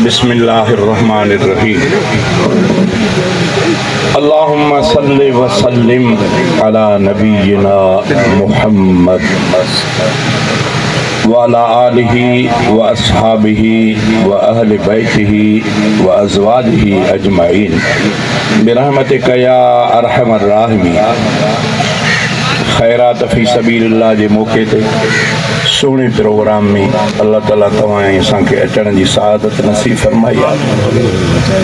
بسم الله الرحمن الرحيم اللهم صل وسلم على نبينا محمد وعلى آله واصحابه واهل بيته وازواجه اجمعين برحمتك يا ارحم الراحمين خيرات في سبيل الله جي موقعي تي سهڻي پروگرام ۾ الله تعالي توهان ۽ اسان کي اچڻ جي سعادت نصيب فرمائي آهي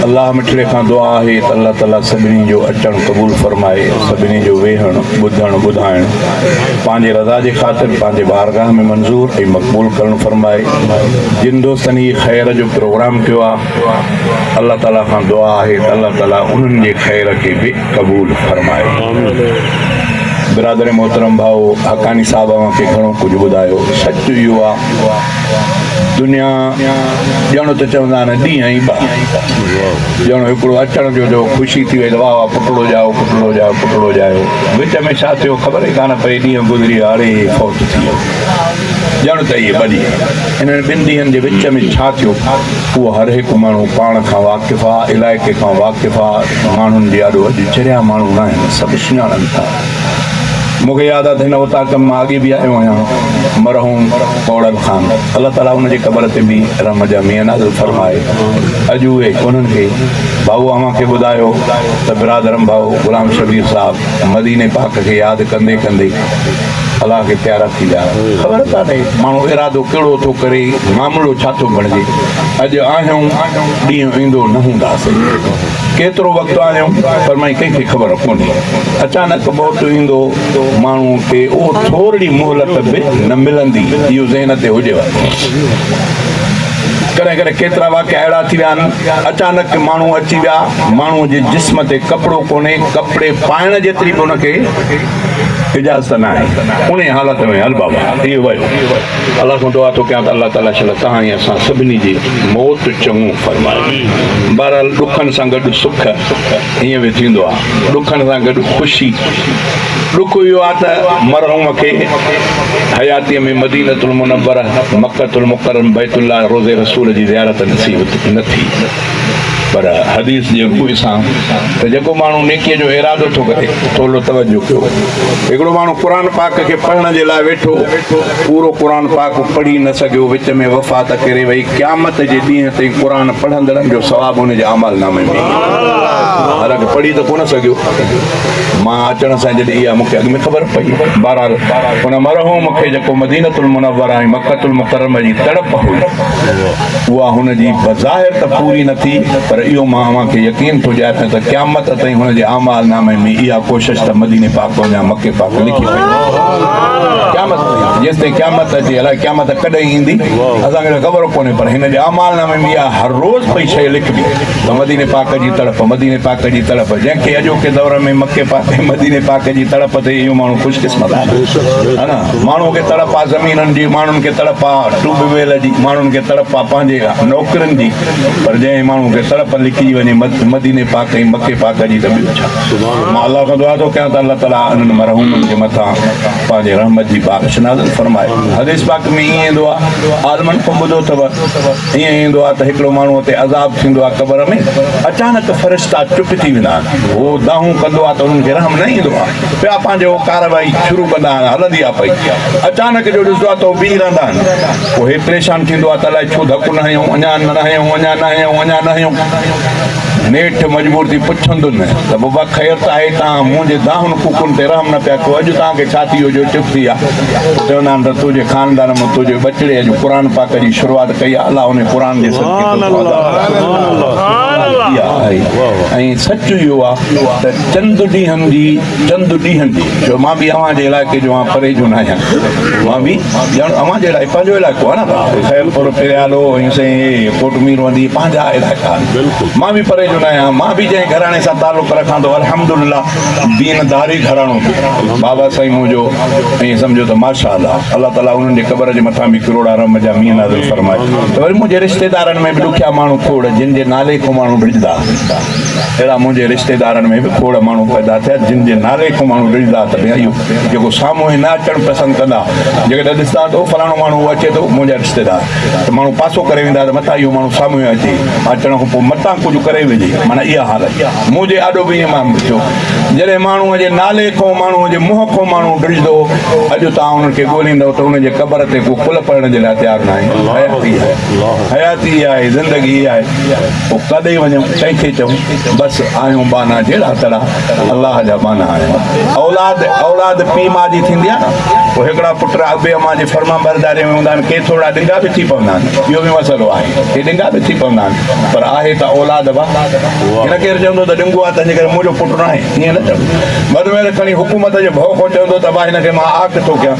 الله مٺڙي کان دعا آهي ته الله تعالي سڀني جو اچڻ قبول فرمائي سڀني جو ويهڻ ٻڌڻ ٻڌائڻ پنهنجي رضا جي خاطر پنهنجي بارگاهه ۾ منظور ۽ مقبول ڪرڻ فرمائي جن دوستن هي خير جو پروگرام ڪيو آهي الله تعالي کان دعا آهي ته الله تعالي انهن جي خير کي به قبول فرمائي. برادر محترم ڀائو حقاني صاحب اوهان کي گهڻو ڪجهه ٻڌايو سچ اهو آ دنيا ڄڻ ته چوندا آهن ڏينهن ئي ٻه ڄڻ هڪڙو اچڻ جو جو خوشي ٿي وئي ته واهه واهه پٽڙو ڄائو پٽڙو ڄائو پٽڙو ڄايو وچ ۾ ڇا ٿيو خبر ئي ڪانه پئي ڏينهن گذري ويا اڙي فوت ٿي ويو ڄڻ ته اهي ٻه ڏينهن انهن ٻن ڏينهن جي وچ ۾ ڇا ٿيو اهو هر هڪ ماڻهو پاڻ کان واقف آ علائقي کان واقف آ ماڻهن جي آڏو اڄ چريا ماڻهو ناهن، سڀ سڃاڻن ٿا. مون کي ياد آ ته هن اوطاق ۾ مان اڳي به آيو آهيان. مرحوم ڪوڙل خان، الله تعاليٰ ان جي قبر تي به رحم جا مينهن نازل فرمائي. اڄ اهي انهن کي ڀائو اوهان کي ٻڌايو ته برادرم ڀائو غلام شبير صاحب مديني پاڪ کي ياد ڪندي ڪندي الله کي پيارا ٿي ويا. خبر ڪانهي ماڻهو ارادو ڪهڙو ٿو ڪري، معاملو ڇا ٿو بڻجي. اڄ آهيون، ڏينهن ايندو نه هونداسين. ڪيترو وقت آهيون، فرمائي ڪنهن کي خبر ڪونهي. اچانڪ موت ايندو، ماڻهو کي اهو ٿورڙي مهلت به نه ملندي، اهو ذهن تي هجيو. ڪڏهن ڪڏهن ڪيترا واقعا اهڙا ٿي ويا آهن، اچانڪ ماڻهو اچي ويا، ماڻهوء جي جسم تي ڪپڙو ڪونهي، ڪپڙي پائڻ جيتري به ان کي اجازت ناهي، انهيء حالت ۾ هل بابا، اهو ويو. الله کان دعا ٿو ڪيان ته الله تعالي شل توهان ۽ اسان سڀني جي موت چڱو فرمائي. بهرحال ڏکن سان گڏ سک ائين به ٿيندو آ، ڏکن سان گڏ خوشي. ڏک اهو آ ته مرحوم کي حياتيء ۾ مدينة المنوره، مڪة المڪرم، بيت الله، روضي رسول جي زيارت نصيب نه ٿي. پر حديث جي روح سان ته جيڪو ماڻهو نيڪيء جو ارادو ٿو ڪري، ٿورڙو توجه ڪيو. هڪڙو ماڻهو قرآن پاڪ کي پڙهڻ جي لاء ويٺو، پورو قرآن پاڪ پڙهي نه سگهيو، وچ ۾ وفات ڪري وئي، قيامت جي ڏينهن تائين قرآن پڙهندڙن جو ثواب ان جي اعمال نامي ۾ ايندو. حالانڪه پڙهي ته ڪونه سگهيو. مان اچڻ سان جڏهن اها مون کي اڳ ۾ خبر پئي. بهرحال ان مرحوم کي جيڪو مدينة المنوره ۽ مڪة المڪرمه جي تڙپ هئي، اها هن جي بظاهر ته پوري نه ٿي پر اهو مان اوهان کي يقين ٿو ڏياريان ته قيامت تائين هن جي اعمال نامي ۾ اها ڪوشش ته مديني پاڪ وڃان مڪي پاڪ لکي پئي قيامت تائين جيستائين قيامت اچي الائي قيامت ڪڏهن ايندي اسان کي ته خبر ڪونهي پر هن جي اعمال نامي ۾ اها هر روز پئي شيء لکبي ته مديني پاڪ جي تڙپ مديني پاڪ جي تڙپ جنهن کي اڄوڪي دور ۾ مڪي پاڪ ۽ مديني پاڪ جي تڙپ ٿئي اهو ماڻهو خوش قسمت آهي ها نه ماڻهو کي تڙپ آ زمينن جي ماڻهن کي تڙپ آ ٽوب ويل جي ماڻهن کي تڙپ آ پنهنجي نوڪرين جي پر جنهن ماڻهو کي تڙپ لکجي وڃي مديني پاڪ ۽ مڪي پاڪ جي ته ٻيو ڇا مان الله کان دعا ٿو ڪيان ته الله تعالي انهن مرحومن جي مٿان پنهنجي رحمت جي بارش نازل فرمائي حديث پاڪ ۾ ائين ايندو آ عالمن کان ٻڌو اٿو ائين ايندو آ ته هڪڙو ماڻهو تي عذاب ٿيندو آ قبر ۾ اچانڪ فرشتا چپ ٿي ويندا آهن هو دانهون ڪندو آ ته انهن کي رحم نه ايندو آ پيا پنهنجو ڪارروائي شروع ڪندا آهن هلندي آ پئي اچانڪ جو ڏسندو آ ته هو بيهي رهندا آهن پوء هي پريشان ٿيندو آ ته الائي ڇو ڌڪ نه هنيو اڃا نه هنيو اڃا نه هنيو اڃا نه هنيو نيٺ مجبور ٿي پڇندن ته بابا خير ته آهي توهان منهنجي دانهن ڪوڪن تي رحم نه پيا ڪيو اڄ توهان کي ڇا ٿي ويو جو چپ ٿي ويا چوندا آهن ته تنهنجي خاندان مان تنهنجي ٻچڙي اڄ قرآن پاڪ جي شروعات ڪئي آ الله ان قرآن جي صدقي توکان عذاب آهي ۽ سچ اهو آ ته چند ڏينهن جي چند ڏينهن جي ڇو مان به اوهان جي علائقي جو آهيان پري جو ناهيان مان به ڄڻ اوهان جي علائقي پنهنجو علائقو آهي نه خيرپور پريالو ۽ سائين ڪوٽ مير وندي پنهنجا علائقا آهن مان به پري جو جو نه آهيان، مان به جنهن گهراڻي سان تعلق رکان ٿو الحمدلله دين داري گهراڻو بابا سائين منهنجو ائين سمجهو ته ماشاء الله الله تعالي انهن جي قبر جي مٿان به ڪروڙا رحم جا مينهن نازل فرمائي ته وري منهنجي رشتيدارن ۾ به ڏکيا ماڻهو کوڙ جن جي نالي کان ماڻهو ڊڄندا اهڙا منهنجي رشتيدارن ۾ به کوڙ ماڻهو پيدا ٿيا جن جي نالي کان ماڻهو ڊڄندا ته ڀيا اهو جيڪو سامهون نه اچڻ پسند ڪندا جيڪڏهن ڏسندا ته فلاڻو ماڻهو اچي ٿو منهنجا رشتيدار ته ماڻهو پاسو ڪري ويندا ته متان اهو ماڻهو سامهون اچي اچڻ کان پوء متان ڪجهه ڪري وجهي معنيٰ اها حالت منهنجي آڏو به ائين معاملو ٿيو جڏهن ماڻهوء جي نالي کان ماڻهوء جي منهن کان ماڻهو ڊڄندو اڄ توهان انهن کي ڳوليندؤ ته انهن جي قبر تي ڪو قل پڙهڻ جي لاء تيار ناهي حياتي آهي حياتي آهي زندگي آهي پوء ڪاڏي وڃون ڪنهن کي چئون بس آهيون ٻانها جهڙا تهڙا الله جا ٻانها آهيون. اولاد اولاد پيء ماء جي ٿيندي آهي نه پوء هڪڙا پٽ ابي امان جي فرمانبرداري ۾ هوندا آهن ڪي ٿورڙا ڏنگا به ٿي پوندا آهن اهو به مسئلو آهي ڪي ڏنگا به ٿي پوندا آهن پر آهي ته اولاد با هن ڪير چوندو ته ڏنگو آهي تنهنجي ڪري منهنجو پٽ ناهي ائين نه چوندو وڌ ۾ وڌ کڻي حڪومت جي ڀؤ کان چوندو ته ابا هن کي مان آڪ ٿو ڪيان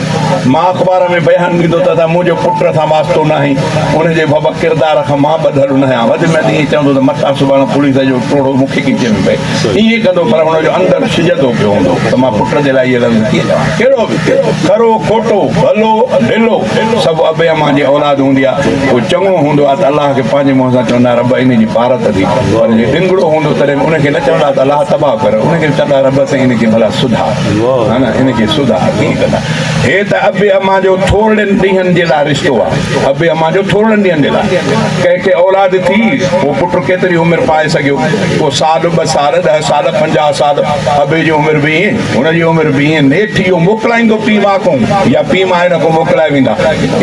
مان اخبار ۾ بيان ڏيندو ته ادا منهنجو پٽ سان واسطو ناهي، ان جي بابا ڪردار کان مان ٻڌل ناهيان. وڌ ۾ وڌ ائين چوندو ته متان سڀاڻ پوليس جو ٽوڙو مون کي ڳچيء ۾ پئي. ائين ڪندو پر هن جو اندر سجندو پيو هوندو ته مان پٽ جي لاء اهي لفظ ڪيئن چوان. ڪهڙو به کرو کوٽو، ڀلو ڍلو سڀ ابي امان جي اولاد هوندي آهي. ڪو چڱو هوندو آهي ته الله کي پنهنجي منهن سان چوندا رب ان جي پارت ٿي پر جي ڏنگڙو هوندو تڏهن به ان کي نه چوندا ته الله تباهه ڪر ان کي به چوندا رب سائين ان کي ڀلا سڌار. ها نه ان کي سڌار ڪيئن ڪندا. هي ته ابي امان جو ٿورڙن ڏينهن جي لاء رشتو آ. ابي امان جو ٿورڙن ڏينهن جي لاء. ڪنهن کي اولاد ٿي، اهو پٽ ڪيتري عمر پائي سگهيو؟ ڪو سال، ٻه سال، ڏهه سال، 50 سال. ابي جي عمر به ائين، هن جي عمر به ائين. نيٺ اهو موڪلائيندو پيء ماء کان يا پيء ماء هن کان موڪلائي ويندا.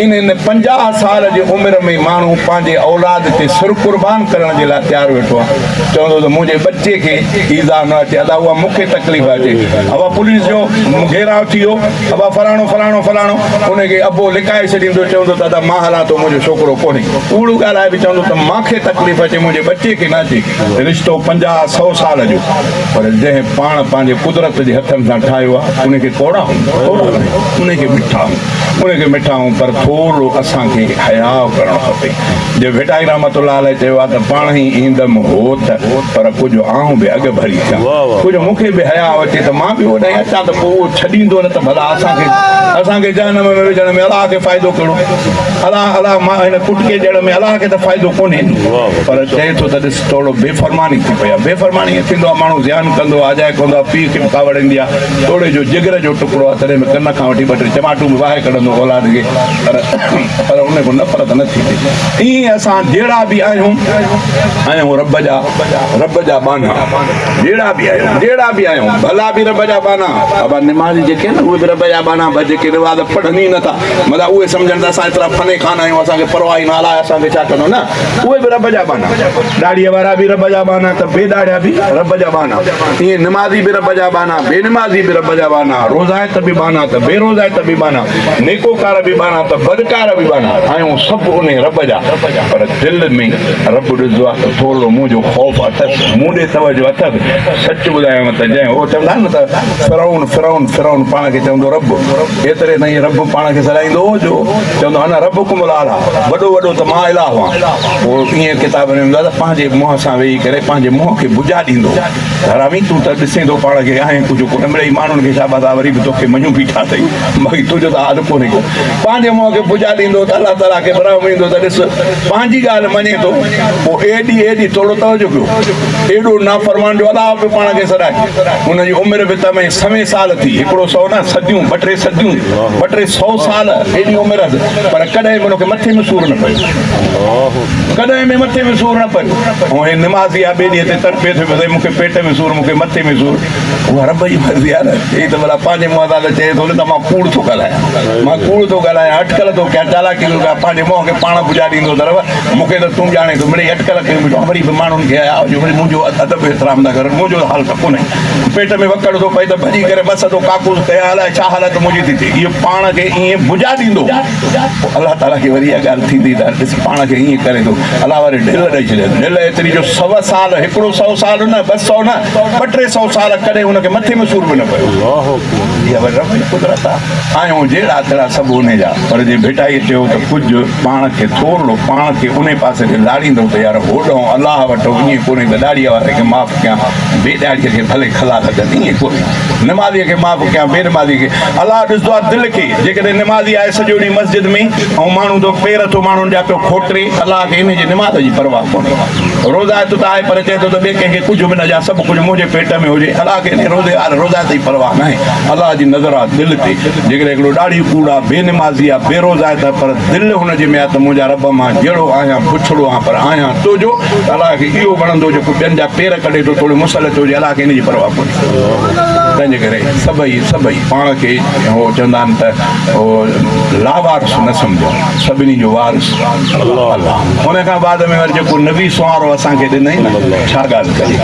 انهن 50 سال جي عمر ۾ ماڻهو پنهنجي اولاد تي سر قربان ڪرڻ جي لاء تيار ويٺو آ. چوندو ته منهنجي ٻچي کي ايذاء نه اچي ادا اها مون کي تڪليف اچي ابا پوليس جو گهيراء ٿي ويو ابا فلاڻو فلاڻو فلاڻو ان کي ابو لڪائي ڇڏيندو چوندو ته ادا مان هلان ٿو منهنجو ڇوڪرو ڪونهي ڪوڙ ڳالهائي به چوندو ته مان کي تڪليف اچي منهنجي ٻچي کي نه اچي رشتو 50 سو سال جو پر جنهن پاڻ پنهنجي قدرت جي هٿن سان ٺاهيو آهي ان کي ڪوڙا ڪوڙا ان کي مٺا ان کي مٺا پر ٿورو اسان کي حياء ڪرڻ کپي جي ڀٽائي رحمة الله عليه چيو آهي ته پاڻهي ايندم هوت پر ڪجهه آئون به اڳ ڀري ٿيان. ڪجهه مون کي به حياء اچي ته مان به اوڏانهن اچان ته پوء اهو ڇڏيندو نه ته ڀلا اسان کي اسان کي جهنم ۾ وجهڻ ۾ الله کي فائدو ڪهڙو؟ الله الله مان هن ڪٽڪي ڏيڻ ۾ الله کي ته فائدو ڪونهي پر چئي ٿو ته ڏس ٿورو بي فرماني ٿي پئي آهي. بي فرماني ائين ٿيندو آهي ماڻهو زيان ڪندو آهي اجائي ڪندو آهي پيء کي به ڪاوڙ ايندي آهي توڙي جو جگر جو ٽڪڙو آهي تڏهن به ڪن کان وٺي ٻه ٽي چماٽون به واهي ڪڍندو اولاد کي پر پر ان کان نفرت نه ٿيندي. ائين اسان جهڙا به آهيون، آهيون رب جا، رب جا ٻانها. جهڙا به آهيون، جهڙا به آهيون، ڀلا به رب جا ٻانها. ابا نمازي جيڪي آهن اهي به رب جا ٻانها، پر جيڪي نماز پڙهن ئي نٿا، مطلب اهي سمجهن ته اسان ايترا فني خان آهيون، اسان کي پرواهه ئي نه، الاء اسان کي ڇا ڪندو، نه اهي به رب جا ٻانها. ڏاڙهيء وارا به رب جا ٻانها ته بي ڏاڙهيا به رب جا ٻانها. ائين نمازي به رب جا ٻانها، بي نمازي به رب جا ٻانها، روزائت به ٻانها ته بي روزائت به ٻانها. نيڪوڪار به ٻانها ته بدڪار به ٻانها آهيون سڀ انهي رب جا پر دل ۾ رب ڏسندو آهي ته ٿورڙو منهنجو خوف اٿس مون ڏي توجه اٿس سچ ٻڌايانو ته جنهن هو چوندا آهن نه ته فرعون فرعون فرعون پاڻ کي چوندو رب ايتري تائين رب پاڻ کي سڏائيندو هو جو چوندو انا ربڪم الاعليٰ وڏو وڏو ته مان اله هئان پوء ائين ڪتابن ۾ ايندو آهي ته پنهنجي منهن سان ويهي ڪري پنهنجي منهن کي بجا ڏيندو هو. حرامي تون ته ڏسين ٿو پاڻ کي آهين ڪجهه ڪونه مڙئي ماڻهن کي شاباس آ وري به توکي مڃيون بيٺا اٿئي باقي تنهنجو ته حال ڪونهي ڪو پنهنجي منهن کي پڄا ڏيندو ته الله تعاليٰ کي برهم ايندو ته ڏس پنهنجي ڳالهه مڃي ٿو پوء ايڏي ايڏي ٿورو توجه ڪيو ايڏو نافرمان جو الله به پاڻ کي سڏائي ان جي عمر به تمي سوين سال ٿي هڪڙو سو نه صديون ٻه ٽي صديون ٻه ٽي سو سال ايڏي عمر پر ڪڏهن به ان کي مٿي ۾ سور نه پيو ڪڏهن به مٿي ۾ سور نه پيو. ۽ هي نمازي آ ٻئي ڏينهن تي تڙپي ٿو پيو سائين مون کي پيٽ ۾ سور مون کي مٿي ۾ سور. اها رب جي مرضي آ نه. هي ته ڀلا پنهنجي منهن سان ته چئي ٿو نه ته مان ڪوڙ ٿو ڳالهايان. مان ڪوڙ ٿو ڳالهايان اٽڪل ٿو ڪيان چالاڪي ٿو ڪيان پنهنجي منهن کي پاڻ پڄا ڏيندو ته رب مون کي ته تون ڄاڻين ٿو مڙئي اٽڪل ڪيون بيٺو آهيان وري به ماڻهن کي حياء هجي وري منهنجو ادب احترام ٿا ڪرن منهنجو ته حال ته ڪونهي. پيٽ ۾ وڪڙ ٿو پئي ته ڀڄي ڪري مس ٿو ڪاڪوس ڪيان الائي ڇا حالت منهنجي ٿي ٿئي. اهو پاڻ کي ائين بجا ڏيندو. پوء الله تعاليٰ کي وري اها ڳالهه ٿيندي ته ڏس پاڻ کي ائين ڪري ٿو الله وري ڍل ڏئي ڇڏيس ڍل ايتري جو سو سال هڪڙو سو سال نه ٻه سو نه ٻه ٽي سو سال ڪڏهن هن کي مٿي ۾ سور به نه پيو. اها وري رب جي قدرت آهي. آهيون جهڙا تهڙا سڀ انهي جا پر جي ڀٽائيء چيو ته ڪجهه پاڻ کي ٿورڙو پاڻ کي انهي پاسي ڏي لاڙيندو ته يار هوڏانهن الله وٽ ائين ڪونهي ته ڏاڙهيء واري کي معاف ڪيان، بي ڏاڙهيء کي ڀلي کلا لڳن، ائين ڪونهي. نمازيء کي معاف ڪيان، بي نمازيء کي. الله ڏسندو آهي دل کي، جيڪڏهن نمازي آهي سڄو ڏينهن مسجد ۾ ۽ ماڻهو ٿو پير ٿو ماڻهن جا پيو کوٽري، الله کي انهي جي نماز جي پرواهه ڪونهي. روزائتو ته آهي پر چئي ٿو ته ٻئي ڪنهن کي ڪجهه به نه ڏيان، سڀ ڪجهه منهنجي پيٽ ۾ هجي. الله کي انهي روزي واري روزائت جي پرواهه ناهي. الله جي نظر آهي دل تي. جيڪڏهن هڪڙو ڏاڙهي ڪوڙ آهي، بي نمازي آهي، بي روزائت آهي پر دل هن جي ۾ آهي ته منهنجا رب مان جهڙو آهيان بڇڙو آهيان پر آهيان تنهنجو ته الله کي اهو وڻندو جيڪو ٻين جا پير ڪڍي ٿو توڙي مسلط هجي الله کي ان جي پرواهه ڪونهي. تنهنجي ڪري سڀئي سڀئي پاڻ کي هو چوندا آهن ته هو لاوارث نه سمجهو سڀني جو وارث الله. ان کان بعد ۾ وري جيڪو نبي سنوارو اسان کي ڏنائين نه ڇا ڳالهه ڪجي.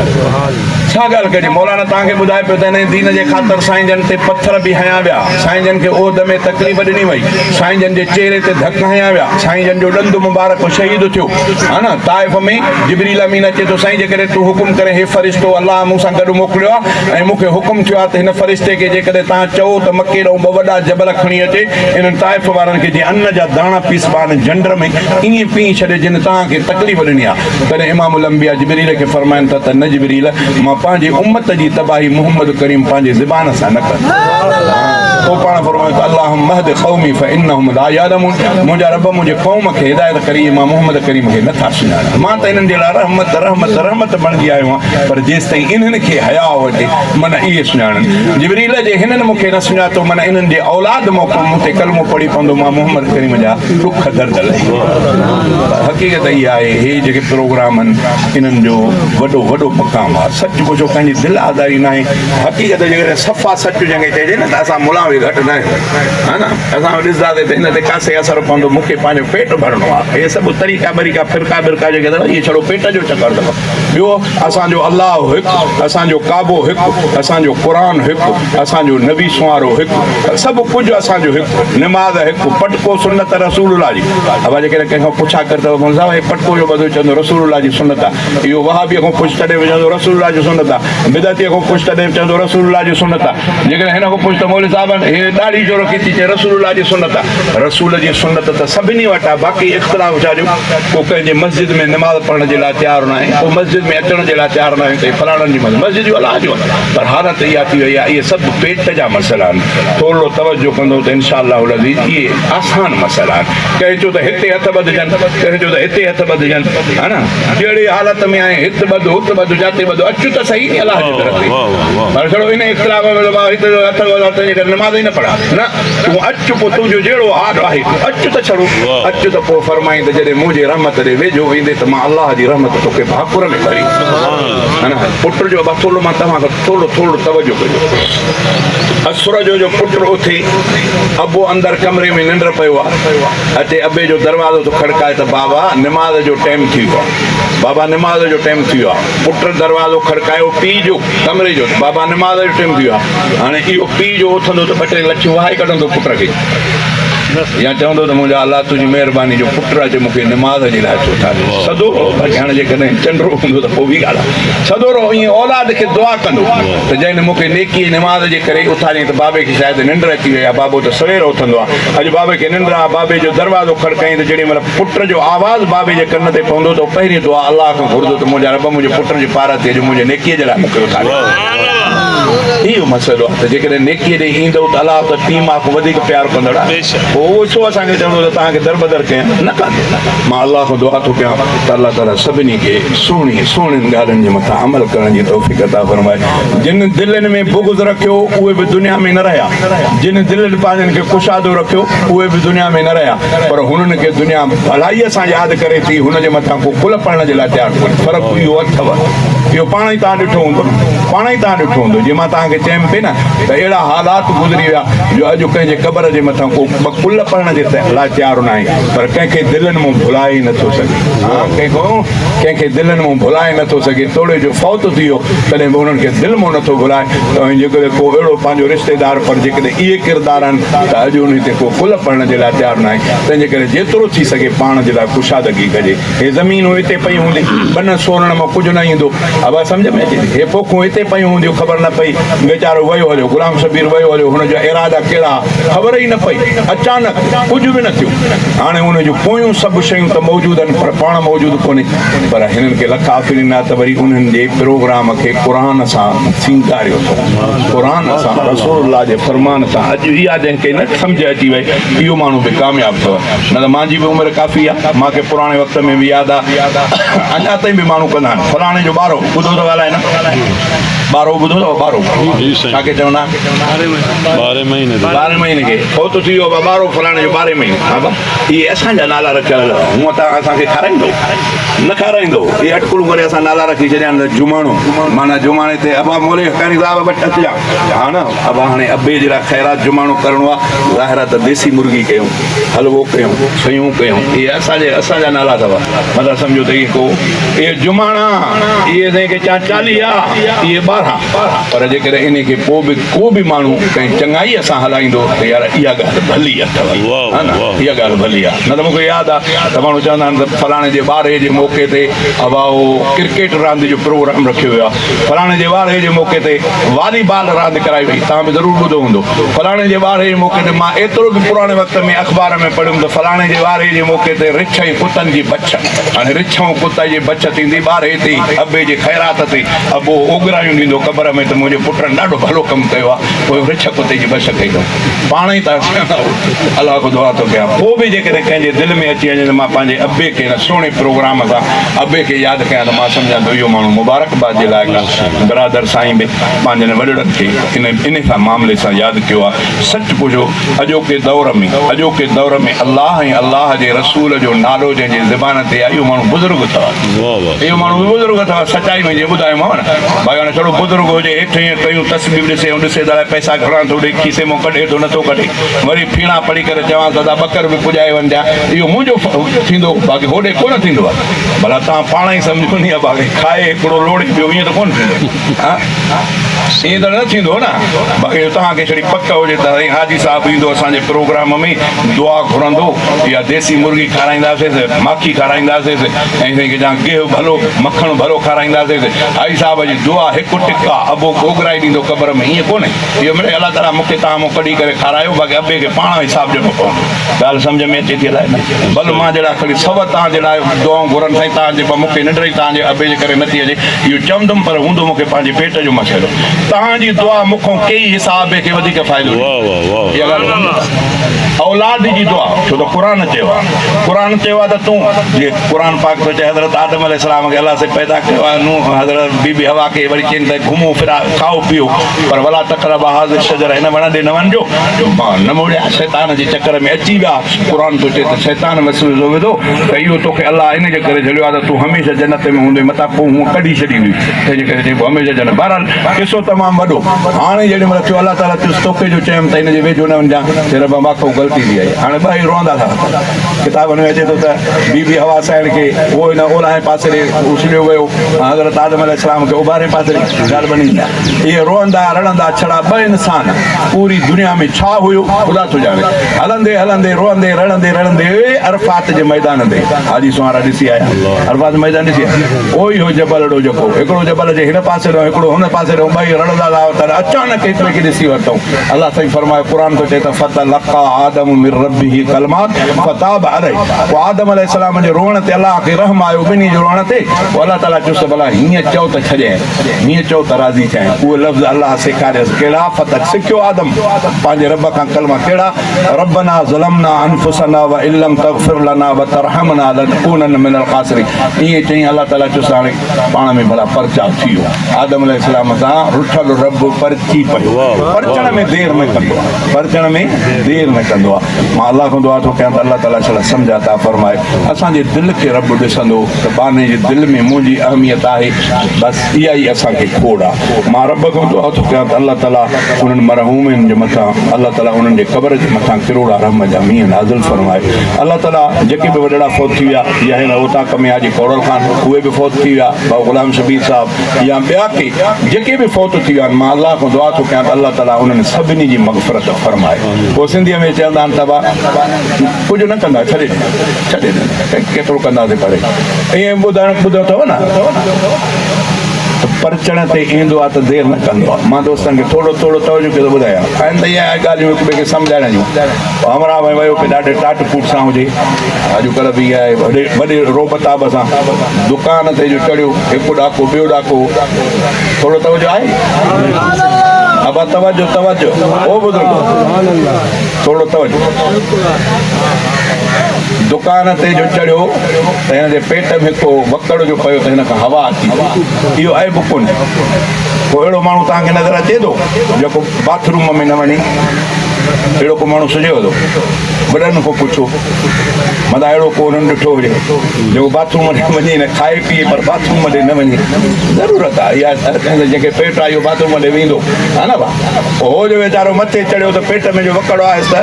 ڇا ڳالهه ڪجي؟ مولانا توهان کي ٻڌائي پيو ته انهيء دين جي خاطر سائين جن تي پٿر به هنيا ويا، سائين جن کي احد ۾ تڪليف ڏني وئي، سائين جن جي چهري تي ڌڪ هنيا ويا، سائين جن جو ڏند مبارڪ شهيد ٿيو. ها نه طائف ۾ جبريل امين اچي ٿو سائين جيڪڏهن تون حڪم ڪرين هي فرشتو الله مون سان گڏ موڪليو آهي ۽ مون کي حڪم ٿيو آهي ته هن فرشتي کي جيڪڏهن توهان چئو ته مڪي ڏانهن ٻه وڏا جبل کڻي اچي انهن طائف وارن کي جيئن ان جا داڻا پيسبا آهن جنڊ ۾ ائين پيهي ڇڏي جن توهان کي تڪليف ڏني آهي. تڏهن امام الانبياء جبريل کي فرمائن ٿا ته نه جبريل! مان پنهنجي امت جي تباهي محمد ڪريم پنهنجي زبان سان نه ڪندس. پوء پاڻ فرمايو ته اللهم اهد قومي فانهم لا يعلمون منهنجا رب منهنجي قوم کي هدايت ڪر اهي مان محمد ڪريم کي نه ٿا سڃاڻن. مان ته انهن جي لاء رحمت رحمت رحمت بڻجي آيو آهيان پر جيستائين انهن کي حياء اچي من اهي سڃاڻن. جبريل جي هنن مون کي نه سڃاتو من انهن جي اولاد مان ڪو مون تي ڪلمو پڙهي پوندو مان محمد ڪريم جا ڏک درد لهي ويندا. حقيقت اها آهي هي جيڪي پروگرام آهن انهن جو وڏو وڏو مقام آهي. سچ پڇو ڪنهن جي دل آزاري ناهي. حقيقت جيڪڏهن صفا سچ جنهن کي چئجي نه ته اسان ملان به گهٽ ناهيون ها نه اسان به ڏسنداسين ته هن تي ڪاسي اثر پوندو مون کي پنهنجو پيٽ ڀرڻو آهي. هي سڀ طريقا بريقا فرقا برقا جيڪي اٿو اهي ڇڙو پيٽ جو چڪر اٿو. ٻيو اسان جو الله هڪ، اسان جو ڪعبو هڪ، اسان جو قرآن هڪ، اسان جو نبي سنوارو هڪ، سڀ ڪجهه اسان جو هڪ، نماز هڪ، پٽڪو سنت رسول الله جي. ابا جيڪڏهن ڪنهن کان پڇا ڪر ته مولوي صاحب هي پٽڪو جو ٻڌو چوندو رسول الله جي سنت آ. اهو وهابيء کان پڇ تڏهن به چوندو رسول الله جي سنت آ. بدعتيء کان پڇ تڏهن به چوندو رسول الله جي سنت آ. جيڪڏهن هن کان پڇ ته مولوي صاحب هي ڏاڙهي ڇو رکي ٿي چي رسول الله جي سنت آ. رسول جي سنت ته سڀني وٽ آ باقي اختلاف ڇا جو ڪو ڪنهن جي مسجد ۾ نماز پڙهڻ جي لاء تيار ناهي ڪو مسجد ۾ اچڻ جي لاء تيار ناهي ته هي فلاڻن جي مسجد مسجد جو الله جو آهي پر حالت اها ٿي وئي آهي اهي سڀ پيٽ جا مسئلا آهن ٿورڙو توجه ڪندو ته انشاء الله العزيز اهي آسان مسئلا آهن ڪنهن چيو ته هتي هٿ ٻڌجن ڪنهن چيو ته هتي هٿ ٻڌجن ها نه جهڙي حالت ۾ آهين هت ٻڌ هت ٻڌ جاتي ٻڌ اچ ته صحيح ني الله جي در تي پر ڇڙو ان اختلاف ۾ ته هت هٿ ٻڌا تنهنجي ڪري نماز ئي نه پڙهان نه تون اچ پوء تنهنجو جهڙو حال آهي تون اچ ته ڇڙو اچ ته پوء فرمائين ته جڏهن منهنجي رحمت ڏي ويجهو ويندين ته مان الله جي رحمت توکي ڀاڪر ۾ ڀري پٽ جو ابا ٿورڙو مان توهان کان ٿورڙو ٿورڙو توجه ڪجو اسر جو جو پٽ اٿي ابو اندر ڪمري ۾ ننڊ پيو آ اچي ابي جو دروازو ٿو کڙڪائي ته بابا نماز جو ٽيم ٿي ويو آ بابا نماز جو ٽيم ٿي ويو آ پٽ دروازو کڙڪايو پيء جو ڪمري جو ته بابا نماز جو ٽيم ٿي ويو آ هاڻي اهو پيء جو اٿندو ته ٻه ٽي لٺيون وهائي ڪڍندو پٽ کي يا چوندو ته منهنجا الله تنهنجي مهرباني جو پٽ اچي مون کي نماز جي لاء ٿو اٿاري سڌو رهو باقي هاڻي جيڪڏهن چنڊو هوندو ته پوء ٻي ڳالهه آهي سڌو رهو ائين اولاد کي دعا ڪندو ته جنهن مون کي نيڪي نماز جي ڪري اٿاريائين ته بابي کي شايد ننڊ اچي وئي آهي بابو ته سوير اٿندو آهي اڄ بابي کي ننڊ آهي بابي جو دروازو کڙڪائين ته جيڏي مهل پٽ جو آواز بابي جي ڪن تي پوندو ته پهرين دعا الله کان گهرندو ته منهنجا رب منهنجي پٽ جي پارت ٿئي جو منهنجي نيڪيء جي لاء مون کي اٿاري. اهو مسئلو آهي ته جيڪڏهن نيڪيء ڏي ايندؤ ته الله ته ٽين ماء کان وڌيڪ پيار ڪندڙ آهي. پوء اهو ڇو اسان کي چوندو ته توهان کي دربدر ڪيان؟ نه ڪندو. مان الله کان دعا ٿو ڪيان ته الله تعاليٰ سڀني کي سهڻي سهڻين ڳالهين جي مٿان عمل ڪرڻ جي توفيق عطا فرمائي. جن دلين ۾ بغض رکيو اهي به دنيا ۾ نه رهيا. جن دلين پنهنجن کي ڪشادو رکيو اهي به دنيا ۾ نه رهيا پر هنن کي دنيا ڀلائيء سان ياد ڪري ٿي هن جي مٿان ڪو ڪل پڙهڻ جي لاء تيار ڪونهي فرق اهو اٿو اهو پاڻ ئي توهان ڏٺو هوندو نه پاڻ ئي توهان ڏٺو هوندو جيئن مان توهان کي چيم پئي نه ته اهڙا حالات گذري ويا جو اڄ ڪنهن جي قبر جي مٿان ڪو ٻه ڪل پڙهڻ جي لاء تيار ناهي پر ڪنهن کي دلن مون ڀلائي ئي نٿو سگهي ها ڪنهن کي دلن مون ڀلائي نٿو سگهي توڙي جو فوت ٿي ويو تڏهن به انهن کي دل مون نٿو ڀلائي ته اوهين جيڪڏهن ڪو اهڙو پنهنجو رشتيدار پر جيڪڏهن اهي ڪردار آهن ته اڄ انهي تي ڪو ڪل پڙهڻ جي لاء تيار ناهي تنهنجي ڪري جيترو ٿي سگهي پاڻ جي لاء ڪشادگي ڪجي. هي زمين هتي پئي هوندي، ٻن سورڻ مان ڪجهه نه ايندو. ابا سمجهه ۾ اچي ٿي. هي پوکون هتي پيون هونديون خبر نه پئي. ويچارو ويو هليو. غلام شبير ويو هليو. هن جا ارادا ڪهڙا ها خبر ئي نه پئي. اچانڪ ڪجهه به نه ٿيو. هاڻي ان جون پويون سڀ شيون ته موجود آهن پر پاڻ موجود ڪونهي. پر هنن کي لک آفرين آ ته وري انهن جي پروگرام کي قرآن سان سينگاريو اٿئون. قرآن سان رسول الله جي فرمان سان اڄ اها جنهن کي نه سمجهه اچي وئي اهو ماڻهو به ڪامياب اٿو. نه ته مانجي به عمر ڪافي آ. مان کي پراڻي وقت ۾ به ياد آ. اڃا تائين به ماڻهو ڪندا آهن. فلاڻي جو ٻارهو ٻڌو اٿو الائي نه؟ ٻارهو ٻڌو اٿو ٻارهو ڇا کي چوندا آهن؟ ٻارهين مهيني تي. ٻارهين مهيني کي فوت ٿي ويو ابا ٻارهو فلاڻي جو ٻارهين مهيني ها با اهي اسان جا نالا رکيل هونء توهان اسان کي کارائيندو نه کارائيندو اهي اٽڪلون ڪري اسان نالا رکي ڇڏيا آهن ته جماڻو معنيٰ جماڻي تي ابا مولوي حقاني صاحب ابا اچجان ها نه ابا هاڻي ابي جي لاء خيرات جماڻو ڪرڻو آهي ظاهر آهي ته ديسي مرغي ڪيون حلوو ڪيون، سيون ڪيون، اهي اسان جي اسان جا نالا اٿو. متان سمجهو ته اهي ڪو اهي جماڻا، اهي سائين ڪي چان چاليها، اهي ٻارهن. پر جيڪڏهن انهي کي پوء به ڪو به ماڻهو ڪنهن چڱائيء سان هلائيندو ته يار اها ڳالهه ڀلي اٿو. ها نه اها ڳالهه ڀلي آهي. نه ته مون کي ياد آهي ته ماڻهو چوندا آهن ته فلاڻي جي ٻارهي جي موقعي تي ابا اهو ڪرڪيٽ راند جو پروگرام رکيو ويو آهي. فلاڻي جي ٻارهي جي موقعي تي والي بال راند ڪرائي وئي، توهان به ضرور ٻڌو هوندو. فلاڻي جي ٻارهي جي موقعي تي مان ايترو به پراڻي وقت ۾ اخبار ۾ پڙهيم ته فلاڻي جي ٻارهي جي موقعي تي رڇ ۽ ڪتن جي بڇ. هاڻي رڇ ۽ ڪتي جي بڇ ٿيندي ٻارهي تي، ابي جي خيرات تي. ابو اوڳرايون ڏيندو قبر ۾ ته منهنجي پٽن ڏاڍو ڀلو ڪم ڪيو آهي، پوء رڇ ڪتي جي بڇ ڪئي اٿئون. پاڻ ئي توهان سياڻا آهيو. الله کان دعا ٿو ڪيان پوء به جيڪڏهن ڪنهن جي دل ۾ اچي وڃي ته مان پنهنجي ابي کي هن سهڻي پروگرام سان ابي کي ياد ڪيان ته مان سمجهان ٿو اهو ماڻهو مبارڪباد جي لائق آهي. برادر سائين به پنهنجن وڏڙن کي ان ان سان معاملي سان ياد ڪيو آهي. سچ پڇو اڄوڪي دور ۾ اڄوڪي دور ۾ الله ۽ الله جي رسول جو نالو جنهن جي زبان تي آهي اهو ماڻهو بزرگ اٿو. اهو ماڻهو به بزرگ اٿو. سچائي ۾ جي ٻڌايومانو نه ڀائي هاڻي ڇڙو بزرگ هجي هيٺ ائين ڪيون تسبيح به ڏسي ۽ ڏسي ته الائي پئسا گهڻا ٿو ڏي کيسي مان ڪڍي ٿو نٿو ڪڍي. وري ڦيڻا پڙهي ڪري چوانس دادا ٻڪر به پڄائي وڃجان اهو منهنجو ٿيندو باقي هوڏي ڪونه ٿيندو آهي ڀلا توهان پاڻ ئي سمجهو ني ابا کي کائي هڪڙو لوڙي پيو ائين ته ڪونه ٿيندو ها ائين ته نه ٿيندو نه باقي توهان کي ڇڙي پڪ هجي ته سائين حاجي صاحب ايندو اسان جي پروگرام ۾ دعا گهرندو يا ديسي مرغي کارائينداسيس ماکي کارائينداسيس ۽ سائين کي جان گيهه ڀلو مکڻ ڀلو کارائينداسيس حاجي صاحب جي دعا هڪ ٽڪا ابو گوگرائي ڏيندو قبر ۾ ائين ڪونهي. اهو مڙئي الله تعاليٰ مون کي توهان مان ڪڍي ڪري کارايو، باقي ابي کي پاڻ حساب ڏيڻو پوندو. ڳالهه سمجهه ۾ اچي ٿي الائي نه؟ ڀل مان جهڙا کڻي سو توهان جي لاء دعائون گهرن سائين توهان جي مون کي ننڊ ئي توهان جي ابي جي ڪري نٿي اچي اهو چوندم پر هوندو مون کي پنهنجي پيٽ جو مسئلو. توهان جي دعا مون کان ڪيئي حصا ابي کي وڌيڪ فائدو ڏيندي. اها ڳالهه سمجهو ٿا. اولاد جي دعا ڇو ته قرآن چيو آهي. قرآن چيو آهي ته تون جيئن قرآن پاڪ ٿو چئي حضرت آدم عليه السلام کي الله سائين پيدا ڪيو آهي نوح حضرت بي بي حوا کي وري چين ته گهمو ڦرا کائو پيئو پر ولا تقربا هذه الشجره هن وڻ ڏي نه وڃجو پاڻ نه مڙيا شيطان جي چڪر ۾ اچي ويا قرآن ٿو چئي ته شيطان وسوسو وڌو ته اهو توکي الله ان جي ڪري جهليو آهي ته تون هميشه جنت ۾ هوندين متان پوء هونء ڪڍي ڇڏيندي تنهن جي ڪري چئبو هميشه جنت بهرحال قصو تمام وڏو هاڻي جيڏي مهل ٿيو الله تعاليٰ چيس توکي جو چيم ته هن جي ويجهو نه وڃجان چي رب مان کان غلطي ٿي آهي هاڻي ٻئي روئندا ٿا ڪتابن ۾ اچي ٿو ته بي بي حوا سائڻ کي اهو هن اولاهين پاسي ڏي اڇليو ويو ۽ حضرت آدم عليه السلام کي اوڀارين پاسي ڏي ڳالهه بني اهي روئندا رڙندا ڇڙا ٻه انسان پوري دنيا ۾ ڇا هيو خدا ٿو ڄاڻي هلندي هلندي روئندي رڙندي رڙندي عرفات جي ميدان تي حاجي سونهارا ڏسي آيا عرفات ميدان ڏسي آيا اهو ئي هو جبلڙو جيڪو هڪڙو جبل جي هن پاسي ڏانهن هڪڙو هن پاسي ڏانهن ٻئي رڙندا ٿا وتن اچانڪ هڪ ٻئي کي ڏسي ورتائون الله سائين فرمايو قرآن ٿو چئي ته فتلقا آدم من ربه ڪلمات فتاب عليه پوء آدم عليه السلام جي روئڻ تي الله کي رحم آيو ٻنهي جي روئڻ تي پوء الله تعالي چيس ته ڀلا هيئن چئو ته ڇڏيانء هيئن چئو ته راضي ٿيانء اهي لفظ الله سيکاريس ڪهڙا فتح سکيو آدم پنهنجي رب کان ڪلما ڪهڙا ربنا ظلمنا انفسنا وان لم تغفر لنا وترحمنا لنڪونن من الخاسرين ائين چئي الله تعالي چيس هاڻي پاڻ ۾ ڀلا پرچاء ٿي ويو. آدم عليه السلام سان رٺل رب پرچي پيو. پرچڻ ۾ دير نه ڪندو آهي. پرچڻ ۾ دير نه ڪندو آهي. مان الله کان دعا ٿو ڪيان ته الله تعالي شل سمجهه عطا فرمائي. اسان جي دل کي رب ڏسندو ته ٻانهي جي دل ۾ منهنجي اهميت آهي. بس اها ئي اسان کي کوڙ آهي. مان رب کان دعا ٿو ڪيان ته الله تعالي انهن مرحومين جي مٿان الله تعالي انهن جي قبر جي مٿان ڪروڙا رحم جا مينهن نازل فرمائي. الله تعالي جيڪي به وڏڙا فوت ٿي ويا يا هن اوطاق ۾ حاجي ڪورل خان اهي به فوت ٿي ويا، ڀائو غلام شبير صاحب يا ٻيا ڪي جيڪي به فوت ٿي ويا آهن مان الله کان دعا ٿو ڪيان ته الله تعالي انهن سڀني جي مغفرت فرمائي. پوء سنڌيء ۾ چوندا آهن ته ابا ڪجهه نه ڪندا ڇڏي ڏيندا ڇڏي ڏيندا ڪيترو ڪنداسين پري ائين ٻڌائڻ ٻڌو اٿو نه. پرچڻ تي ايندو آ ته دير نه ڪندو آ. مان دوستن کي ٿورو ٿورو توجه ڪيو ته ٻڌايان. آهن ته اهي ڳالهيون هڪ ٻئي کي سمجهائڻ جون. همراهه ۾ ويو پئي ڏاڍي ٽاٽ ڪوٽ سان هجي. اڄڪلهه به اها آهي وڏي وڏي رعب تاب سان دڪان تي جو چڙهيو هڪ ڏاڪو ٻيو ڏاڪو. ٿورو توجه آهي؟ ابا توجه توجه او بزرگو ٿورو توجه. دڪان تي جو چڙهيو ته هن جي پيٽ ۾ ڪو وڪڙ جو پيو ته هن کان هوا اچي وئي. اهو عيب ڪونهي. ڪو اهڙو ماڻهو توهان کي نظر اچي ٿو جيڪو باٿ روم ۾ نه وڃي؟ اهڙو ڪو ماڻهو سجهيو ٿو؟ وڏن کان پڇو متان اهڙو ڪو انهن ڏٺو هجي جيڪو باٿ روم ڏي وڃي نه کائي پيئي پر باٿ روم ڏي نه وڃي. ضرورت آهي اها هر ڪنهن جنهن کي پيٽ آهي اهو باٿ روم ڏي ويندو ها نه ڀا. هو جو ويچارو مٿي چڙهيو ته پيٽ ۾ جو وڪڙ آيس ته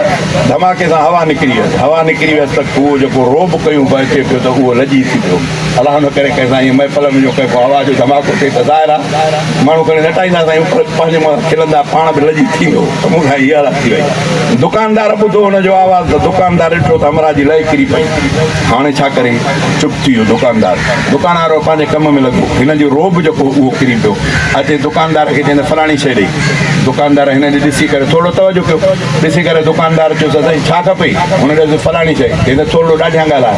ڌماڪي سان هوا نڪري ويس. هوا نڪري ويس ته اهو جيڪو رعب ڪيون به اچي پيو ته اهو لڄي ٿي پيو. الله نه ڪري ڪنهن سان ائين محفل ۾ جو ڪنهن کان هوا جو ڌماڪو ٿئي ته ظاهر آهي ماڻهو کڻي نٽائيندا سائين پر پنهنجي منهن کلندا پاڻ به لڄي ٿيندو ته مون سان هيء حالت ٿي وئي. دڪاندار ٻڌو هن جو آواز ته دڪاندار ڏٺو ته همراهه جي لئه ڪري پئي. هاڻي ڇا ڪري؟ چپ ٿي ويو دڪاندار. دڪان وارو پنهنجي ڪم ۾ لڳو. هن جو رعب جيڪو هو اهو ڪري پيو. اچي دڪاندار کي چيائين ته فلاڻي شيء ڏي. دڪاندار هن ڏي ڏسي ڪري ٿورڙو توجه ڪيو. ڏسي ڪري دڪاندار چيس ته سائين ڇا کپئي؟ هن چيس فلاڻي شيء. چيس ته ٿورڙو ڏاڍيان ڳالهاء.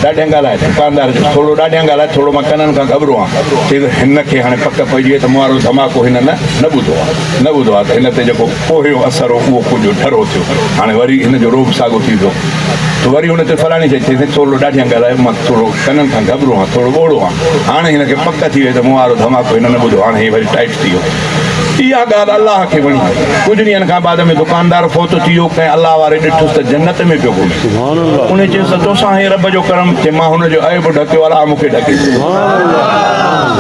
ڏاڍيان ڳالهاء. دڪاندار چيس ٿورڙو ڏاڍيان ڳالهاء ٿورڙو مان ڪنن کان گهٻرو آهيان. چيس ته هن کي هاڻي پڪ پئجي وئي ته مون وارو ڌماڪو هن نه نه ٻڌو آهي. نه ٻڌو آهي ته هن تي جيڪو پويون اثر هو اهو ڪجهه ڍرو ٿيو. هاڻي وري هن جو رعب ساڳو ٿي ويو. ته وري هن چيس فلاڻي شيء. چيس سائين ٿورڙو ڏاڍيان ڳالهاء مان ٿورڙو ڪنن کان گهٻرو آهيان ٿورڙو ٻوڙو آهيان. هاڻي هن کي پڪ ٿي وئي ته مون وارو ڌماڪو هن نه ٻڌو. هاڻي هي وري ٽائيٽ ٿي ويو. اها ڳالهه الله کي وڻي. ڪجهه ڏينهن کان بعد ۾ دڪاندار فوت ٿي ويو. ڪنهن الله واري ڏٺس ته جنت ۾ پيو گهمي. انهي چيس ته توسان هي رب جو ڪرم چي مان هن جو عيب ڍڪيو الله مون کي ڍڪي ڇڏيو.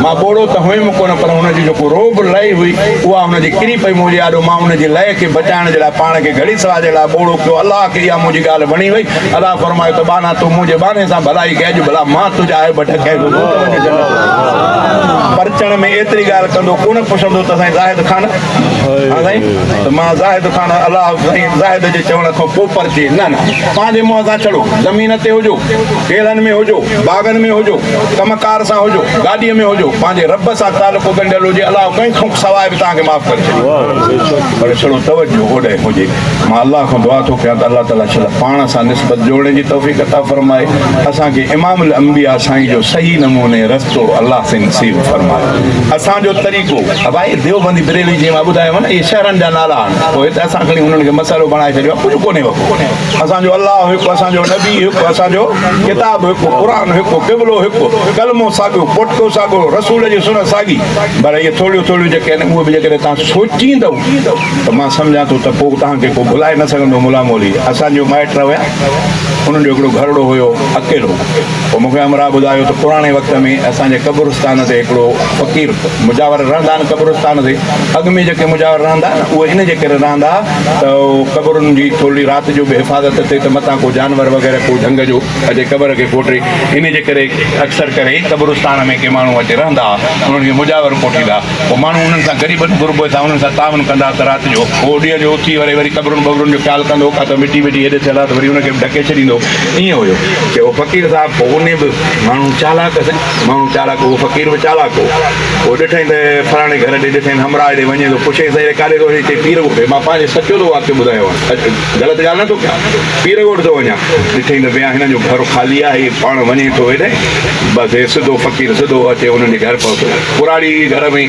مان ٻوڙو ته هيم ڪونه پر هن جي جيڪو رعب لئي هئي اها هن جي ڪري پئي منهنجي آڏو. مان ان جي لئي کي بچائڻ جي لاء پاڻ کي گهڙي سوا جي لاء ٻوڙو ڪيو. الله کي اها منهنجي ڳالهه وڻي وئي. الله فرمايو ته ٻانها تون منهنجي ٻانهي سان ڀلائي ڪئي اڄ ڀلا مان تنهنجا عيب ڍڪيان ٿو تون ته وڃ جنت ۾. پرچڻ ۾ ايتري ڳالهه ڪندو ڪونه پڇندو ته سائين زاهد خان ها سائين ته مان زاهد خان الله سائين زاهد جي چوڻ کان پوء پرچي نه نه پنهنجي منهن سان ڇڙو زمين تي هجو ڪيلن ۾ هجو باغن ۾ هجو ڪم ڪار سان هجو گاڏيء ۾ هجو پنهنجي رب سان تعلق ڳنڍيل هجي الله ڪنهن کان سواء به توهان کي معاف ڪري ڇڏيندو پر ڇڙو توجه اوڏانهن هجي. مان الله کان دعا ٿو ڪيان ته الله تعالي شل پاڻ سان نسبت جوڙڻ جي توفيق عطا فرمائي اسان کي امام الانبياء سائين جو صحيح نموني رستو الله سائين نصيب فرمائي اسان جو طريقو ابا اهي ديوبندي بريلوي جيئن مان ٻڌايو نه اهي شهرن جا نالا آهن پوء هت اسان کڻي انهن کي مسئلو بڻائي ڇڏيو آهي ڪجهه ڪونهي وقو اسان جو الله هڪ اسان جو نبي هڪ اسان جو ڪتاب هڪ قرآن هڪ قبلو هڪ ڪلمو ساڳيو پٽڪو ساڳيو رسول جي سنت ساڳي پر اهي ٿوريون ٿوريون جيڪي آهن اهي به جيڪڏهن توهان سوچيندؤ ته مان سمجهان ٿو ته پوء توهان کي ڪو ڀلائي نه سگهندو ملا مولوي اسان جو مائٽ هيا انهن جو هڪڙو گهرڙو هيو اڪيلو پوء مون کي همراهه ٻڌايو ته پراڻي وقت ۾ اسان جي قبرستان تي هڪڙو فقير مجاور رهندا آهن قبرستان تي اڳ ۾ جيڪي مجاور رهندا آهن اهي ان جي ڪري رهندا ته قبرن جي ٿورڙي رات جو به حفاظت ٿئي ته متان ڪو جانور وغيره ڪو جهنگ جو اچي قبر کي کوٽي ان جي ڪري اڪثر ڪري قبرستان ۾ ڪي ماڻهو اچي رهندا انهن کي مجاور ڪوٺيندا پوء ماڻهو انهن سان غريبن غربن سان انهن سان تعاون ڪندا ته رات جو هو ڏينهن جو اٿي وري وري قبرن ٻبرن جو خيال ڪندو ڪا ته مٽي ٻٽي هيڏي ٿيل آهي ته وري ان کي به ڍڪي ڇڏيندو ائين هيو چي اهو فقير صاحب پوء انهي به ماڻهو چالاڪ سائين ماڻهو چالاڪ اهو فقير به چالاڪ هو پوء ڏٺائين ته فلاڻي گهر ڏي ڏٺائين همراهه ڏي وڃي ٿو پڇيائين سائين ڪاڏي ٿو وڃين چي پير ڳوٺ مان پنهنجي سچو ٿو واقعو ٻڌايو غلط ڳالهه نه ٿو ڪيان پير ڳوٺ ٿو وڃان ڏٺائين ته ويا هن جو گهر خالي آهي پاڻ وڃي ٿو هيڏي بس هي سڌو فقير سڌو اچي انهن جي گهر پهتو. ڪراڙي جي گهر ۾.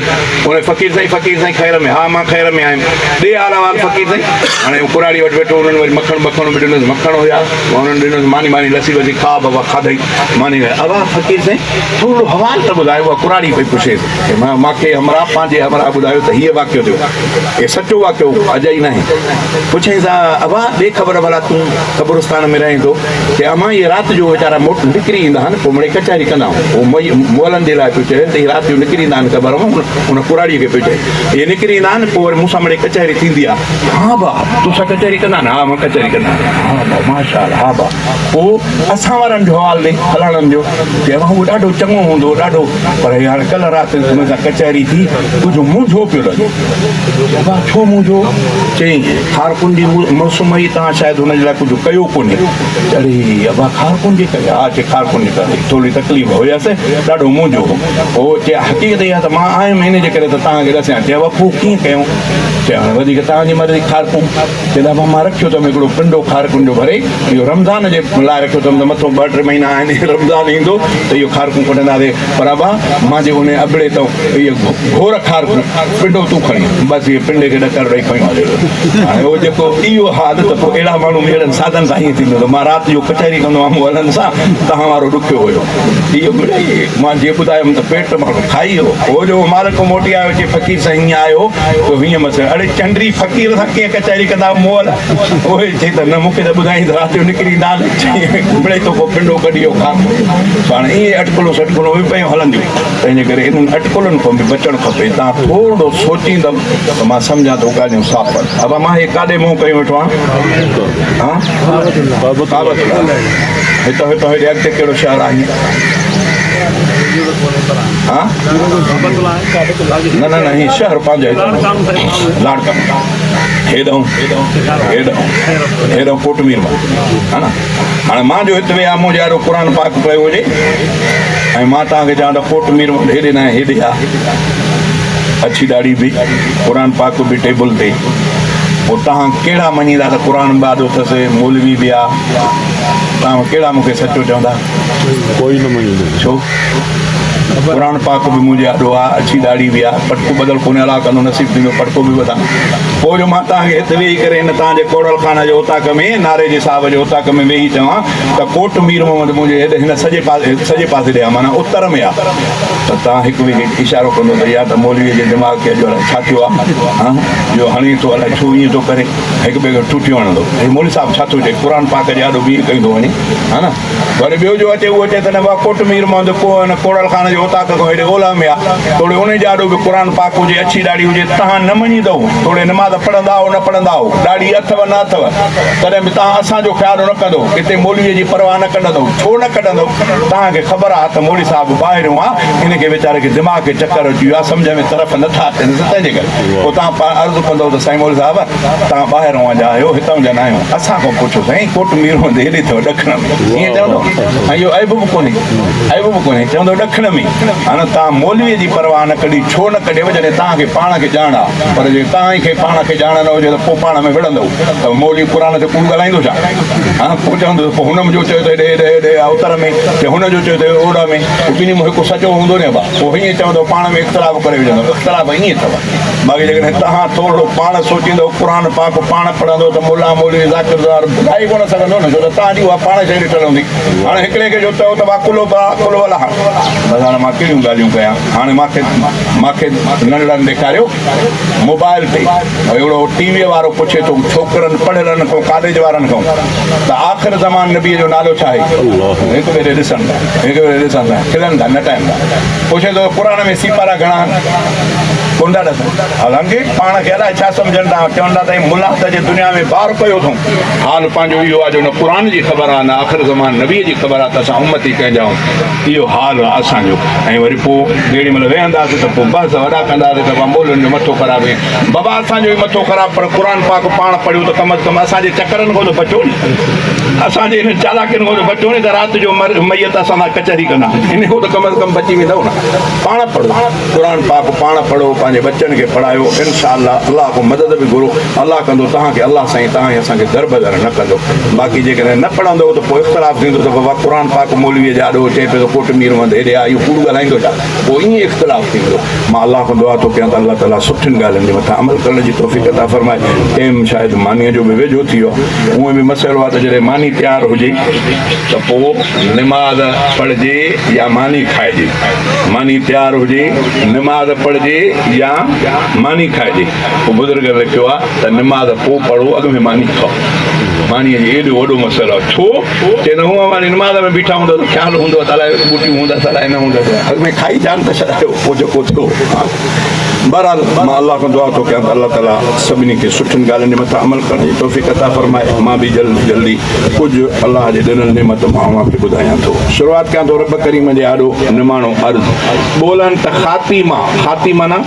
ان فقير سائين فقير سائين خير ۾. ها مان خير ۾ آيم. ڏي حال احوال فقير سائين. هاڻي هو ڪراڙي وٽ ويٺو انهن وري مکڻ ٻکڻ به ڏنس. مکڻ هيا. انهن ڏنس ماني ٻاني لسي ٻسي کاء بابا کاڌئي ماني. ابا فقير سائين ٿورڙو حوال ته ٻڌايو. اها ڪراڙي پئي پڇيس. مان کي همراهه پنهنجي همراهه ٻڌايو ته هيء واقعو ٿيو. هي سچو واقعو اجائي ناهي. پڇيائينس ابا ڏي خبر ڀلا تون قبرستان ۾ رهين ٿو. چي امان اهي رات جو ويچارا موٽ نڪري ايندا آهن پوء مڙئي ڪچهري ڪندا آهيون. هو مئي مئلن جي لاء پيو چئي ته اهي رات جو نڪري ايندا آهن قبر مان ان ڪراڙيء کي پيو چئي اهي نڪري ايندا آهن پوء وري مون سان مڙئي ڪچهري ٿيندي آهي. ها با تو سان ڪچهري ڪندا آهن؟ ها مان ڪچهري ڪندا آهن. ها با ماشاء الله ها با پوء اسان وارن جو حوال ڏي. فلاڻن جو؟ چي ابا هو ڏاڍو چڱو هوندو هو ڏاڍو پر هي هاڻي ڪلهه رات هن سان ڪچهري ٿي ڪجهه مونجهو پيو لڳي. ابا ڇو مونجهو؟ چيائين کارڪن جي موسم هئي توهان شايد هن جي لاء ڪجهه ڪيو ڪونهي. اڙي ابا کارڪن جي ڪري؟ ها چي کارڪن جي ڪري ٿوري تڪليف هيس ڏاڍو مونجهو هو. هو چي حقيقت اها ته مان آيم ان جي ڪري ته توهان کي ڏسيان. چي ابا پوء ڪيئن ڪيون؟ چي هاڻي وڌيڪ توهان جي مرضي کارڪون. چي ته ابا مان رکيو اٿم هڪڙو پنڊو کارڪن جو ڀري اهو رمضان جي لاء رکيو اٿم ته مٿو ٻه ٽي مهينا آهن رمضان ايندو ته اهو کارڪون ڪڍنداسين پر ابا مان جي ان ابڙي تون اهي گهور کارڪون پنڊو تون کڻي بس اهي پنڊي کي ڏڪر ڏئي کڻي هليو ويو. هاڻي اهو جيڪو اهو حال ته پوء اهڙا ماڻهو به اهڙن سادن سان ائين ٿيندو ته مان رات جو ڪچهري ڪندو هئم مولن سان توهان وارو ڏکيو هيو اهو مڙئي مان جي ٻڌايم ته پيٽ ماڻهو کائي ويو هو جو مالڪ موٽي آيو چي فقير سائين هيئن آيو ته هيئن مسئلو اڙي چنڊري فقير سان ڪيئن ڪچهري ڪندا مول اهي چي ته نه مون کي ته ٻڌائين ته رات جو نڪري ايندا آهن مڙئي تو ڪو پنڊو ڪڍي ويو کان هاڻي ائين اٽڪلو سٽڪلو به پيون هلنديون تنهنجي ڪري انهن اٽڪلن کان به بچڻ کپي. توهان ٿورڙو سوچيندؤ ته مان سمجهان ٿو ڳالهيون صاف آهن. ابا مان هي ڪاڏي منهن ڪيون ويٺو آهيان؟ ها؟ ڪعبة الله. هتان هتان هيڏي اڳتي ڪهڙو شهر آهي؟ ها؟ نه نه نه هي شهر پنهنجو هتان لاڙڪاڻو. هيڏانهن هيڏانهن هيڏانهن ڪوٽ مير مان. ها نه؟ هاڻي مان جو هت ويهان منهنجي آڏو قرآن پاڪ پيو هجي ۽ مان توهان کي چوان ته ڪوٽ مير وٽ هيڏي ناهي هيڏي آ اڇي ڏاڙهي به قرآن پاڪ به ٽيبل تي پوء توهان ڪهڙا مڃيندا ته قرآن به آڏو اٿس مولوي به آ توهان ڪهڙا مون کي سچو چوندا؟ ڪوئي نه مڃيندو. ڇو؟ قرآن پاڪ به منهنجي آڏو آ، اڇي ڏاڙهي به آ، پٽڪو ٻڌل ڪونهي، الله ڪندو نصيب ٿيندو پٽڪو به ٻڌان. پوء جو مان توهان کي هت ويهي ڪري هن توهان جي ڪوڙل خان جي اوطاق ۾، ناري جي صاحب جي اوطاق ۾ ويهي چوان ته ڪوٽ مير محمد منهنجي هيڏ هن سڄي پاسي سڄي پاسي ڏي آ معنيٰ اتر ۾ آ ته توهان هڪ ٻئي کي اشارو ڪندو ته يا ته مولويء جي دماغ کي اڄ الائي ڇا ٿيو آ، هان جو هڻي ٿو الائي ڇو ائين ٿو ڪري. هڪ ٻئي کي ٺوٺيون هڻندو. هي مولوي صاحب ڇا ٿو چئي قرآن پاڪ جي آڏو بيهي ڪيون ٿو وڃي ها نه. وري ٻيو جو اچي اهو چئي ته نه بابا ڪوٽ مير محمد ڪو هن ڪوڙل خان جي اوطاق کان هيڏي اولهه ۾ آ توڙي انهي جي آڏو به قرآن پاڪ هجي اڇي ڏاڙهي هجي تهان نه مڃيندؤ توڙي نماز پڙهندا هو نه پڙهندا هو ڏاڙهي اٿو نه اٿو تڏهن به تهان اسان جو خيال نه ڪندؤ ڪٿي مولوي جي پرواهه نه ڪڍندؤ ڇو نه ڪڍندؤ تهان کي خبر آ ته مولوي صاحب ٻاهريون آ ان کي ويچاري کي دماغ کي چڪر اچي ويو آ سمجهه ۾ طرف نه ٿا اچنس تنهن جي ڪري پوء تهان پاڻ عرض ڪندؤ ته سائين مولوي صاحب توهان ٻاهرئون جا آهيو، هتئون جا ناهيو. اسان کان پڇو سائين، ڪوٽ ميرون the هيڏي اٿو ڏکڻ ۾. ائين چوندو؟ ۽ اهو عيب به ڪونهي. عيب به ڪونهي. چوندو ڏکڻ ۾. هاڻ توهان مولويء جي پرواهه نه ڪڍي، ڇو نه ڪڍيو جڏهن توهان کي پاڻ کي ڄاڻ آ. پر جي توهان کي پاڻ کي ڄاڻ نه هجي ته پوء پاڻ ۾ وڙهندؤ ته مولوي قرآن تي ڪوڙ ڳالهائيندو ڇا؟ ها پوء چوندو ته پوء هن منهنجو چيو ته هيڏي هيڏي هيڏي آ اتر ۾، چي هن جو چيو ته اولهه ۾. پوء ٻنهي مان هڪ سچو هوندو ني ابا. پوء هيئن چوندؤ پاڻ ۾ اختلاف ڪري وجهندؤ. اختلاف ائين اٿو. باقي جيڪڏهن توهان ٿورڙو پاڻ سوچيندؤ، قرآن پاڪ پاڻ پڙهندؤ ته ملا مولوي ذاڪر زار ٻڌائي ڪونه سگهندو نه، ڇو ته توهان جي اها پاڻ شيء ڏٺل هوندي. هاڻي هڪڙي کي جو چئو ته وا قل با قل ولا بس هاڻي مان ڪهڙيون ڳالهيون ڪيان. هاڻي مان کي مان کي ننڍڙن ڏيکاريو موبائل تي هڪڙو ٽي ويء وارو پڇي ٿو ڇوڪرن پڙهيلن کان ڪاليج وارن کان ته آخر زمان نبيء جو نالو ڇا آهي؟ هڪ ٻئي ڏي ڏسن ٿا هڪ ٻئي ڏي ڏسن ٿا کلن ٿا نٽائن ٿا. پڇي ٿو ته قرآن ۾ سيپارا گهڻا آهن؟ ڪونه ٿا ڏسن. حالانڪه پاڻ کي الائي ڇا سمجهن ٿا، چون ٿا ته هي ملا ته جي دنيا ۾ بار پيو اٿئون. حال پنهنجو اهو آهي جو نه قرآن جي خبر آهي نه آخر زمان نبيء جي خبر آهي ته اسان امتي ڪنهن جا آهيون. اهو حال آهي اسان جو. ۽ وري پوء جيڏي مهل ويهنداسين ته پوء بحث وڏا ڪنداسين ته بابا مولوين جو مٿو خراب ائين. بابا اسان جو ئي مٿو خراب پر قرآن پاڪ پاڻ پڙهيو ته ڪم از ڪم اسان جي چڪرن کان ته بچو ني. اسان جي انهن چالاڪين کان ته بچو ني ته رات جو ميت اسان سان ڪچهري ڪندا. انهي کان ته ڪم از ڪم بچي ويندؤ نه. پاڻ پڙهو. قرآن پاڪ پاڻ پڙهو پنهنجي ٻچن کي پڙهايو انشاء الله الله کان مدد به گهرو الله ڪندو توهان کي الله سائين توهان ۽ اسان کي دربدر نه ڪندو باقي جيڪڏهن نه پڙهندو ته پوء اختلاف ٿيندو ته بابا قرآن پاڪ مولوي جي آڏو چئي پيو ته ڪوٽ مير محمد هيڏي آ اهو ڪوڙ ڳالهائيندو ڇا پوء ائين اختلاف ٿيندو مان الله کان دعا ٿو ڪيان ته الله تعالي سٺين ڳالهين جي مٿان عمل ڪرڻ جي توفيق عطا فرمائي ٽيم شايد مانيء جو به ويجهو ٿي ويو آهي هونئن به مسئلو آهي ته جڏهن ماني تيار هجي ته پوء نماز پڙهجي يا ماني کائجي ماني تيار هجي نماز پڙهجي يا ماني کائجي پوء بزرگن لکيو آهي ته نماز پوء پڙهو اڳ ۾ ماني کائو مانيء جي ايڏو وڏو مسئلو آهي ڇو چي نه هونء واري نماز ۾ بيٺا هوندو ته خيال هوندو ته الائي ٻوٽيون هوندس الائي نه هوندس اڳ ۾ کائي جان ته ڇڏايو پوء جيڪو ٿيو. بهرحال مان الله کان دعا ٿو ڪيان ته الله تعالي سڀني کي سٺين ڳالهين جي مٿان عمل ڪرڻ جي توفيق عطا فرمائي. مان به جلد جلدي ڪجهه الله جي ڏنل نعمت مان اوهان کي ٻڌايان ٿو. شروعات ڪيان ٿو رب ڪريم جي آڏو نماڻو عرض ٻولن ته خاتي مان، خاتي معنيٰ.